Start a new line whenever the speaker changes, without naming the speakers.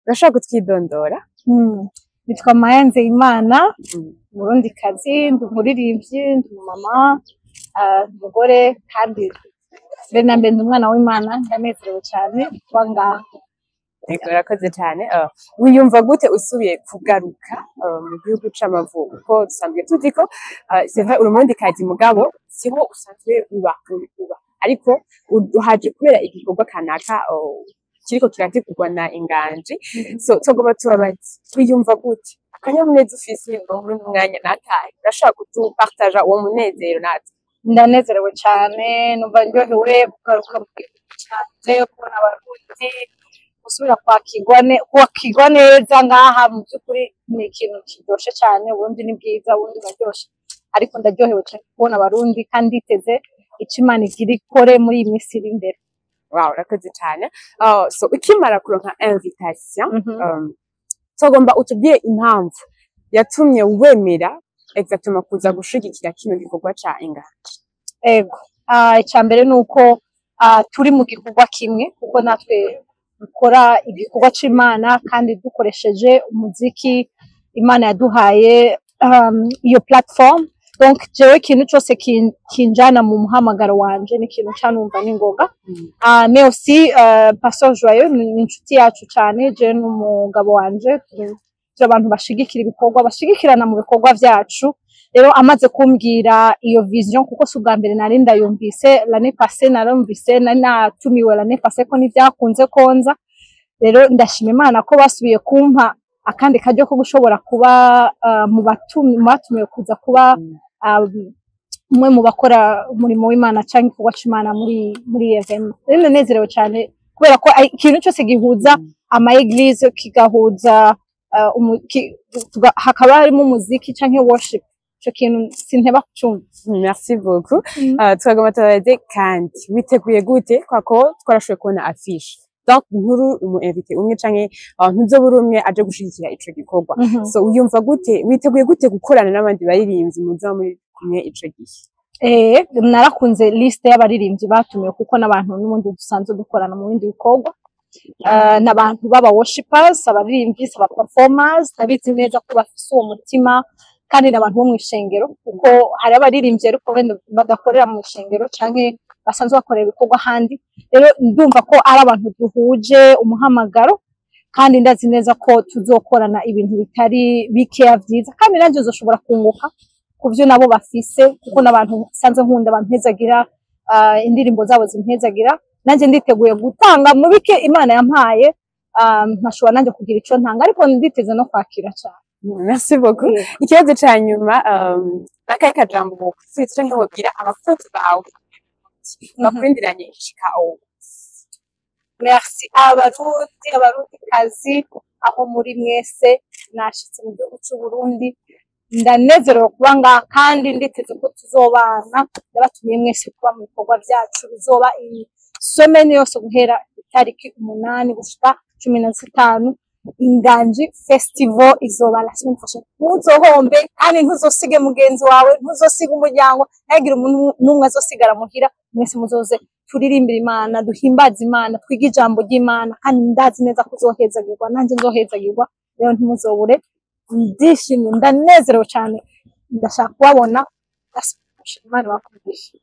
Urashobora kutwidondora?
Nitwa Maya Nzeyimana, Umurundikazi, ndi umuririmbyi, ndi umumama, umugore, kandi mbere na mbere ndi umwana w'Imana. Ndanezerewe cyane kuba ngaha.
Yego, urakoze cyane. Wiyumva gute usubiye kugaruka mu gihugu c'amavuko? Kuko dusanzwe tuzi ko c'est vrai, uri Umurundikazi, mugabo siho usanzwe uba, ariko uhaje kubera igikorwa kanaka kiriko kirategurwa na Inganji. So tugomba tubabaze, wiyumva gute? Akanyamuneza ufise muri uno mwanya natahe? Urashobora kudupartaja uwo munezero natwe?
Ndanezerewe cyane, numva ndyohewe kugaruka mu gihugu canje, kubona Abarundi, gusubira kwakirwa neza ngaha. Mu by'ukuri ni ikintu kiryoshe cyane. Uburundi ni bwiza, Uburundi buraryoshe, ariko ndaryohewe cyane kubona Abarundi, kandi nditeze ico Imana igira ikore muri iyi minsi iri imbere.
Wow, urakoze cyane. So ukimara kuronka invitation, tugomba utubwire impamvu yatumye wemera exactement kuza gushigikira kino gikorwa ca Inganji.
Ego. Icya mbere ni uko turi mu gikorwa kimwe, kuko natwe dukora igikorwa c'Imana kandi dukoresheje umuziki. Imana yaduhaye iyo platform. Donc jewe ikintu cyose kinjana mu muhamagaro wanje ni ikintu canumva n'ingoga. Mais aussi Pasteur Joyeux ni inshuti yacu cyane. Jewe n'umugabo wanje turi abantu bashigikira ibikorwa, bashigikirana mu bikorwa vyacu. Rero amaze kumbwira iyo vision, kuko si ubwa mbere nari ndayumvise, l'année passée narumvise, nari natumiwe l'année passée ko ntivyakunze konza. Rero ndashima Imana ko basubiye kumpa akandi karyo ko gushobora kuba mu batumiwe kuza kuba umwe mu bakora umurimo w'Imana cyangwa igikorwa c'Imana muri iyi événement. Rero ndanezerewe cyane kubera ko ikintu cyose gihuza ama église, kigahuza hakaba harimo umuziki canke worship, ico kintu sinteba kucumva.
Merci beaucoup. Twagomba tubabaze kandi, witeguye gute? Kwako twarashoboye kubona affiche, donc nkuru umu invité umwe canke ntuzoba uri umwe aje gushigikira ico gikorwa. So uyumva gute, witeguye gute gukorana n'abandi baririmbyi muzoba muri kumwe ico gihe?
Narakunze liste y'abaririmbyi batumiwe, kuko n'abantu n'ubundi dusanzwe dukorana mu bindi bikorwa, n'abantu b'aba worshipers, abaririmbyi, aba performers. Ndabizi neza ko bafise uwo mutima, kandi n'abantu bo mw'ishengero, kuko hari abaririmbyi ariko wenda badakorera mu ishengero canke basanzwe bakorera ibikorwa ahandi. Rero ndumva ko ari abantu duhuje umuhamagaro, kandi ndazi neza ko tuzokorana ibintu bitari bikeya vyiza, kandi nanjye uzoshobora kunguka ku byo nabo bafise, kuko n'abantu nsanzwe nkunda bampezagira, indirimbo zabo zimpezagira. Nanjye nditeguye gutanga mu bike Imana yampaye, nkashobora nanjye kugira ico ntanga, ariko nditeze no kwakira cyane.
Merci beaucoup. Ikibazo ca nyuma, nakahe kajambo wokwifuriza canke wobwira abakunzi bawe bakurindiranye ishika ubu?
Merci. Abarundi, Abarundikazi, aho muri mwese, nashitse mu gihugu c'u Burundi, ndanezerewe kuba ngaha kandi nditeze ko tuzobana. Ndabatumiye mwese kuba mu bikorwa vyacu bizoba iyi semaine yose, guhera itariki 8 gushika 15. Inganji Festival izoba la semaine prochaine. Ntuzohombe, kandi ntuzosige mugenzi wawe, ntuzosige umuryango, ntihagire umuntu n'umwe azosigara muhira. Mwese muzoze turirimbire Imana, duhimbaze Imana, twige ijambo ry'Imana, kandi ndazi neza ko uzohezagirwa, nanjye nzohezagirwa. Rero ntimuzobure. Ndishimye, ndanezerewe cyane, ndashaka kubabona. Imana ibahe umugisha.